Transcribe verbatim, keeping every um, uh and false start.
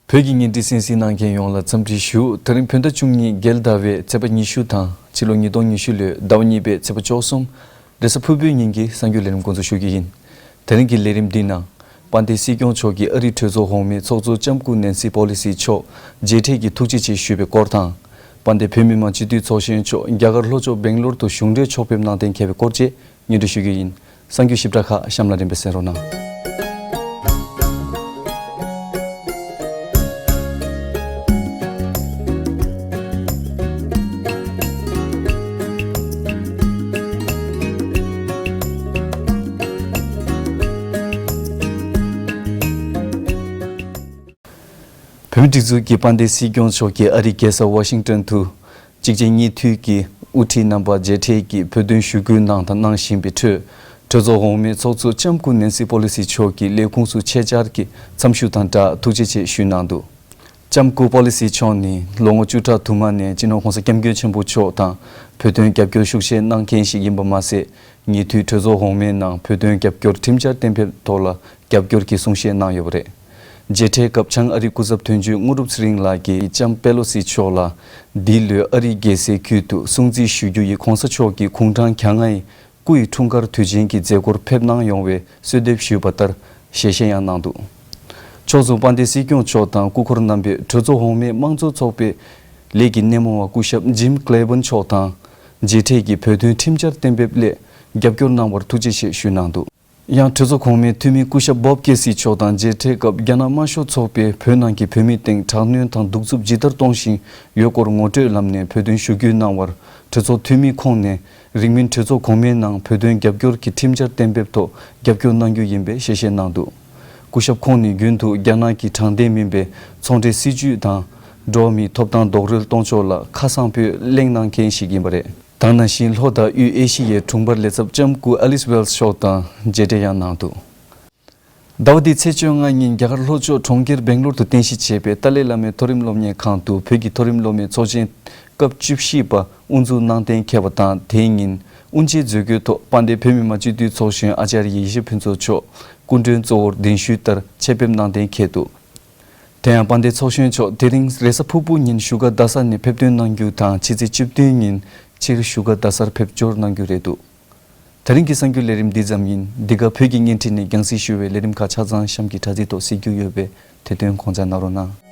བོད་ཀྱི་བརྙན་འཕྲིན་གསན་གཟིགས་གནང་མཁན་ཡོངས་ལ་འཚམས་འདྲི་ཞུ། དེ་རིང་བོད་ཟླ་བཅུ་གཉིས་རྒྱལ་ཟླ་བའི་ཚེས་པ་ཉི་ཤུ་དང་ཕྱི་ལོ་ཉིས་སྟོང་ཉི་ཤུ་ལོའི་ཟླ་བ་གཉིས་པའི་ཚེས་པ་བཅུ་གསུམ། རེས་གཟའ་ཕུར་བུའི་ཉིན་གྱི་གསར་འགྱུར་ལས་རིམ་འགོ་འཛུགས་ཞུ་རྒྱུ་ཡིན། དེ་རིང་གི་ལས་རིམ་འདིའི་ནང་། དཔལ་ལྡན་སྲིད་སྐྱོང་མཆོག་གིས་ཨ་རིའི་གྲོས་ཚོགས་འོག་མའི་ཚོགས་གཙོ་ལྕམ་སྐུ་ནེན་སི་པོ་ལི་སི་མཆོག་མཇལ་འཕྲད་ཀྱིས་ཐུགས་རྗེ་ཆེ་ཞུས་པའི་སྐོར་དང་། དཔལ་ལྡན་བོད་མི་མང་སྤྱི་འཐུས་ཚོགས་གཞོན་མཆོག་རྒྱ་གར་ལྷོ་ཕྱོགས་སྦེང་ལོར་དུ་གཞུང་འབྲེལ་ཕྱོགས་ཕེབས་གནང་གཏན་འཁེལ་བའི་སྐོར་བཅས་སྙན་སྒྲོན་ཞུ་རྒྱུ་ཡིན། གསར་འགྱུར་ཞིབ་ཕྲ་ཁག་གཤམ་ལ་རིམ་པས་གསན་རོགས་གནང་། བོད་མིའི་སྒྲིག་འཛུགས་ཀྱི་དཔལ་ལྡན་སྲིད་སྐྱོང་མཆོག་གིས་ཨ་རིའི་རྒྱལ་ས་ཝ་ཤིང་ཏོན་དུ། གཅིག་རྗེས་གཉིས་མཐུད་ཀྱིས་དབུ་ཁྲིད་རྣམ་པ་མཇལ་འཕྲད་ཀྱིས་བོད་དོན་ཞུ་སྐུལ་གནང་དང་གནང་བཞིན་པའི་ཁྲོད། གྲོས་ཚོགས་འོག་མའི་ཚོགས་གཙོ་ལྕམ་སྐུ་ནེན་སི་པོ་ལི་སི་མཆོག་གིས་ལས་ཁུངས་སུ་ཆེད་བཅར་གྱིས་འཚམས་ཞུ་དང་སྦྲགས་ཐུགས་རྗེ་ཆེ་ཞུས་གནང་འདུག་ལྕམ་སྐུ་པོ་ལི་སི་མཆོག་ནི་ལོ་ངོ་བཅུ་ཕྲག་དུ་མ་ནས་སྤྱི་ནོར་༸གོང་ས་༸སྐྱབས་མགོན་ཆེན་པོ་མཆོག་དང་བོད་དོན་རྒྱབ་སྐྱོར་ཤུགས་ཆེ་གནང་མཁན་ཞིག་ཡིན་པ་མ་ཟད། ཉེ་དུས་གྲོས་ཚོགས་འོག་མའི་ནང་བོད་དོན་རྒྱབ་སྐྱོར་ཁྲིམས་འཆར་གཏན་འབེབས་ཐོག་ལ་རྒྱབ་སྐྱོར་གྱི་གསུང་བཤད་གནང་ཡོད་པ་རེད། མཇལ་འཕྲད་སྐབས་བྱང་ཨ་རིའི་སྐུ་ཚབ་དོན་གཅོད་དངོས་གྲུབ་ཚེ་རིང་ལགས་ཀྱིས་ལྕམ་པེ་ལོ་སི་མཆོག་ལ། འདི་ལོའི་ཨ་རིའི་རྒྱལ་སའི་ཁུལ་དུ་སྲུང་བརྩི་ཞུ་རྒྱུ་ཡི་༸གོང་ས་མཆོག་གི་གུང་ཐང་གྱ་ལྔ་ཡི་སྐུ་ཡི་འཁྲུངས་སྐར་དུས་ཆེན་གྱི་མཛད་སྒོར་ཕེབས་གནང་ཡོང་བའི་གསོལ་འདེབས་ཞུས་པ་ལྟར་ཞལ་བཞེས་ཡང་གནང་འདུག་ཕྱོགས་མཚུངས་དཔལ་ལྡན་སྲིད་སྐྱོང་མཆོག་དང་སྐུ་འཁོར་རྣམ་པས་གྲོས་ཚོགས་འོག་མའི་དམངས་གཙོ་ཚོགས་པའི་ལས་ཀྱི་སྣེ་མོ་བ་སྐུ་ཞབས་ཇིམ་ཀླེ་བོན་མཆོག་དང་མཇལ་འཕྲད་ཀྱིས་བོད་དོན་ཁྲིམས་འཆར་གཏན་འབེབས་སླད་རྒྱབ་སྐྱོར་གནང་བར་ཐུགས་རྗེ་ཆེ་ཞུས་གནང་འདུག་ཡང་གྲོས་ཚོགས་གོང་མའི་འཐུས་མི་སྐུ་ཞབས་བོབ་ཀེ་སི་མཆོག་དང་མཇལ་འཕྲད་སྐབས་རྒྱ་ནག་དམར་ཤོག་ཚོགས་པས་བོད་ནང་གི་བོད་མིའི་སྟེང་དྲག་གནོན་དང་གདུག་རྩུབ་ཇི་ལྟར་གཏོང་བཞིན་ཡོད་སྐོར་ངོ་སྤྲོད་ལམ་ནས་བོད་དོན་ཞུ་སྐུལ་གནང་བར་གྲོས་ཚོགས་འཐུས་མི་ཁོང་ནས་རིང་མིན་གྲོས་ཚོགས་གོང་མའི་ནང་བོད་དོན་རྒྱབ་སྐྱོར་གྱི་ཁྲིམས་འཆར་གཏན་འབེབས་ཐོག་རྒྱབ་སྐྱོར་གནང་རྒྱུ་ཡིན་པའི་ཞལ་བཞེས་གནང་འདུག་སྐུ་ཞབས་ཁོང་ནས་རྒྱུན་དུ་རྒྱ་ནག་གི་དྲང་བདེན་མིན་པའི་ཚོང་འབྲེལ་སྲིད་ཇུས་དང་འགྲོ་བ་མིའི་ཐོབ་ཐང་རྡོག་རོལ་གཏོང་ཕྱོགས་ལ་ཁ་སང་ཕུད་གླེང་གནང་མཁན་ཞིག་ཡིན་པ་རེད། དེ་ནང་བཞིན་ལྷོ་དང་དབུས་ཨེ་ཤི་ཡའི་དྲུང་འཕར་ལས་ཚབ་ལྕམ་སྐུ་ཨ་ལིས་ཝེལ་སི་མཆོག་དང་མཇལ་འཕྲད་ཡང་གནང་འདུག་ཟླ་བ་འདིའི་ཚེས་བཅོ་ལྔ་ཉིན་རྒྱ་གར་ལྷོ་ཕྱོགས་གྲོང་ཁྱེར་སྦེང་ལོར་དུ་རྟེན་གཞི་བྱས་པའི་ཏཱ་ལའི་བླ་མའི་མཐོ་རིམ་སློབ་གཉེར་ཁང་དུ་བོད་ཀྱི་མཐོ་རིམ་སློབ་མའི་ཚོགས་ཆེན་སྐབས་བཅུ་བཞི་པ་དབུ་འཛུགས་གནང་གཏན་འཁེལ་བ་དང་། དེའི་ཉིན་དབུ་འབྱེད་མཛད་སྒོའི་ཐོག་དཔལ་ལྡན་བོད་མི་མང་སྤྱི་འཐུས་ཚོགས་གཞོན་ཨ་ཙརྱ་ཡེ་ཤེས་ཕུན་ཚོགས་མཆོག་སྐུ་མགྲོན་གཙོ་བོར་གདན་ཞུས་ལྟར་ཆེད་ཕེབས་གནང་གཏན་འཁེལ་འདུག་དེ་ཡང་དཔལ་ལྡན་ཚོགས་གཞོན་མཆོག་དེ་རིང་རེས་གཟའ་ཕུར་བུ་ཉིན་བཞུགས་སྒར་རྡ་ས་ནས་ཕེབས་ཐོན་གནང་རྒྱུ་དང་། ཕྱི་ཚེས་བཅུ་བདུན་ཉིན་ཕྱིར་བཞུགས་སྒར་རྡ་སར་ཕེབས་འབྱོར་གནང་རྒྱུ་རེད་འདུག་དེ་རིང་གི་གསར་འགྱུར་ལས་རིམ་འདི་ཙམ་ཡིན། འདི་ག་བོད་ཀྱི་བརྙན་འཕྲིན་ནས་རྒྱང་སྲིང་ཞུ་བའི་ལས་རིམ་ཁག་ཆ་ཚང་གཤམ་གྱི་དྲ་ཚིགས་ཐོག་གཟིགས་རྒྱུ་ཡོད་པས་དེ་དོན་དགོངས་འཇགས་གནང་རོགས་གནང་།